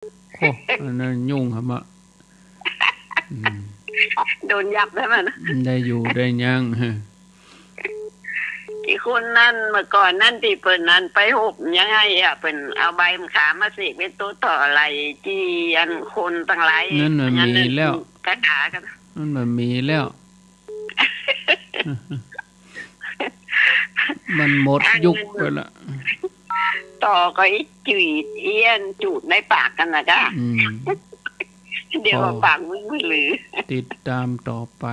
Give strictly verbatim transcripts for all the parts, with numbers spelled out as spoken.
โอ้ อันนั้นยุ่งหะมะ อืม โดนยับแล้วมัน ได้อยู่ได้ยัง อีคนนั้นเมื่อก่อนนั้นตี้เปิ้นนั้นไปฮบยังไงอะ เปิ้นเอาใบมะขามมาเสกเป๋นตั๋วต่ออะไรตี้อันคนตังหลาย นั่นมันมีแล้ว คาถากั๋น นั่นมันมีแล้ว มันหมดยุคไปละ ต่อก็อีจุ๋ยเอี้ยนจูดในปากกั๋นนะจ๊ะ อืม เดี๋ยวว่าปากมึนๆ หรือ ติดตามต่อไป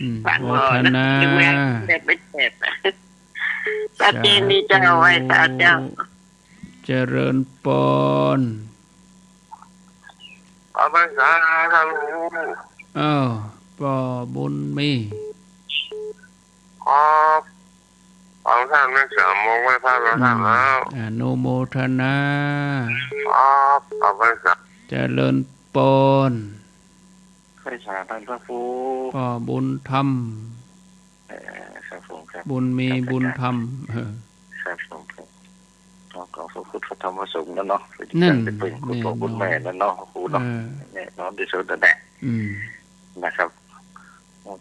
อืม ฟัง โมทนา บ่นะ ถึงแม้จะไปเจ็บ ชัดเจนดีเจ้า สาธุ ไหว้สาเจ้า เจริญปอน ออกพรรษาครับ อ้าว ป้อบุญมี ครับ ฟังธรรมได้สามโมงไหว้พระแล้วครับ อืม แล้ว อนุโมทนา ครับ ออกพรรษา เจริญปอน ไหว้สาท่านพระครู ป้อบุญธรรม เอ่อ ครับผมครับ บุญมี ครับ บุญธรรม เออ ครับผมครับ เนาะ ก็พระพุทธพระธรรมพระสงฆ์นั่นเนาะ นั่น จะเป็นคุณพ่อคุณแม่นั่นเนาะ ครูเนาะ เออ แน่นอนที่สุดนั่นแหละ อืม นะครับ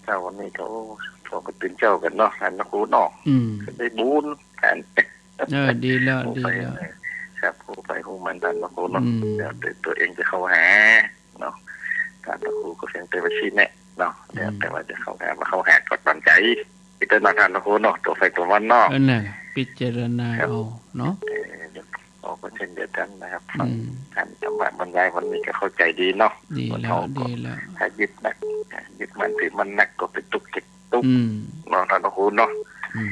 เช้าวันนี้ก็ โอ้ พอไปตื่นเช้ากั๋นเนาะ อันนะครูเนาะ อืม ก็ได้บุญกั๋น เออ ดีแล้ว ฮู้ไป ดีแล้ว ครับ ฮู้ไปฮู้มานั่นนะครูเนาะ อืม เดี๋ยวตัวเองจะเข้าหา เนาะ ท่านพระครูก็เพียงแต่ว่าชี้แนะเนาะ อืม แล้วแต่ว่าจะเข้าหา บ่เข้าหาก็ต๋ามใจ๋ พิจารณาท่านพระครูเนาะ ตั๋วใผตั๋วมันเนาะ เออ นั่นแหละ พิจารณา ครับ เอาเนาะ เออ เดี๋ยวออกมาเช่นเดียวกั๋นนะครับ อืม ฟังท่านธรรมะบรรยายวันนี้ก็เข้าใจ๋ดีเนาะ ดีแล้ว พวกเฮาก็ ดีแล้ว ถ้ายึดหนัก ยึดมั่นถือมั่นหนักก็เป๋นตุ๊กข์เจ็บตุ๊กข์ อืม เนาะ ท่านพระครูเนาะ อืม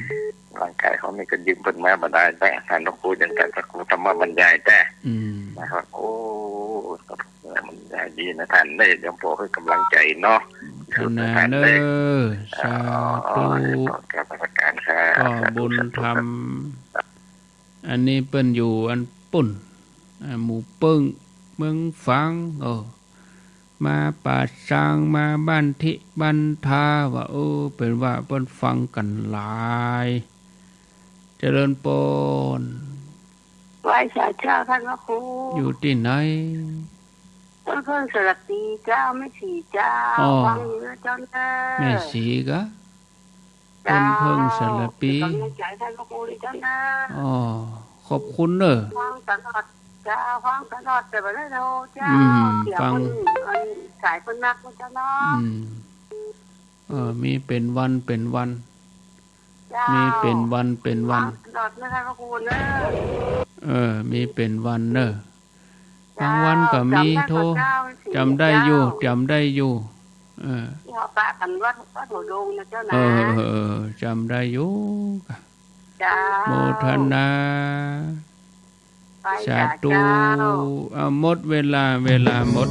ร่างก๋ายเฮานี่ก็ยืมเปิ้นมาบ่ได้แต๊ ท่านพระครูยังแต่พระครูธรรมะบรรยายแต๊ อืม นะครับ โอ้ บรรยายดีนะท่านเด้อ เดี๋ยวพอหื้อกำลังใจ๋เนาะ โมทนาเน้อ สาธุ อ๋อ กราบนมัสก๋านครับ ป้อบุญธรรม สาธุ สาธุครับ อันนี้เปิ้นอยู่อันปุ้น อ่า หมู่เปิ้ง เมืองฝาง โอ้ มาป่าซาง มาบ้านทิบ้านทา ว่า เออ เปิ้นว่าเปิ้นฟังกั๋นหลาย เจริญปอน ไหว้สาเจ้าท่านพระครู อยู่ตี้ไหน ต้นเพิ่งสระปีเจ้า แม่ศรีเจ้า อ๋อ ฟังอยู่นะเจ้าเน้อ แม่ศรีกะ เจ้า ต้นเพิ่งสระปี เป๋นก๋ำลังใจ๋ท่านพระครูเลยเจ้าเน้อ อ๋อ ขอบคุณเน้อ ฟังตลอดเจ้า ฟังตลอดแต่บ่ได้โทรเจ้า อืม เสียง ฟัง มัน มันสายคนนักนะเจ้าเนาะ อืม เออ มีเป๋นวันเป๋นวัน เจ้า มีเป๋นวันเป๋นวัน ฟังตลอดนะท่านพระครูเน้อ เออ มีเป๋นวันเน้อ บางวันก็มีโทร จ๋ำได้อยู่ จ๋ำได้อยู่ เออ ตี้เฮาปะกั๋นวัด วัดหัวดงนะเจ้านะ เออ เออ เออ จ๋ำได้อยู่ เจ้า โมทนา ไหว้สาเจ้า สาธุ เอา หมดเวลา เวลาหมด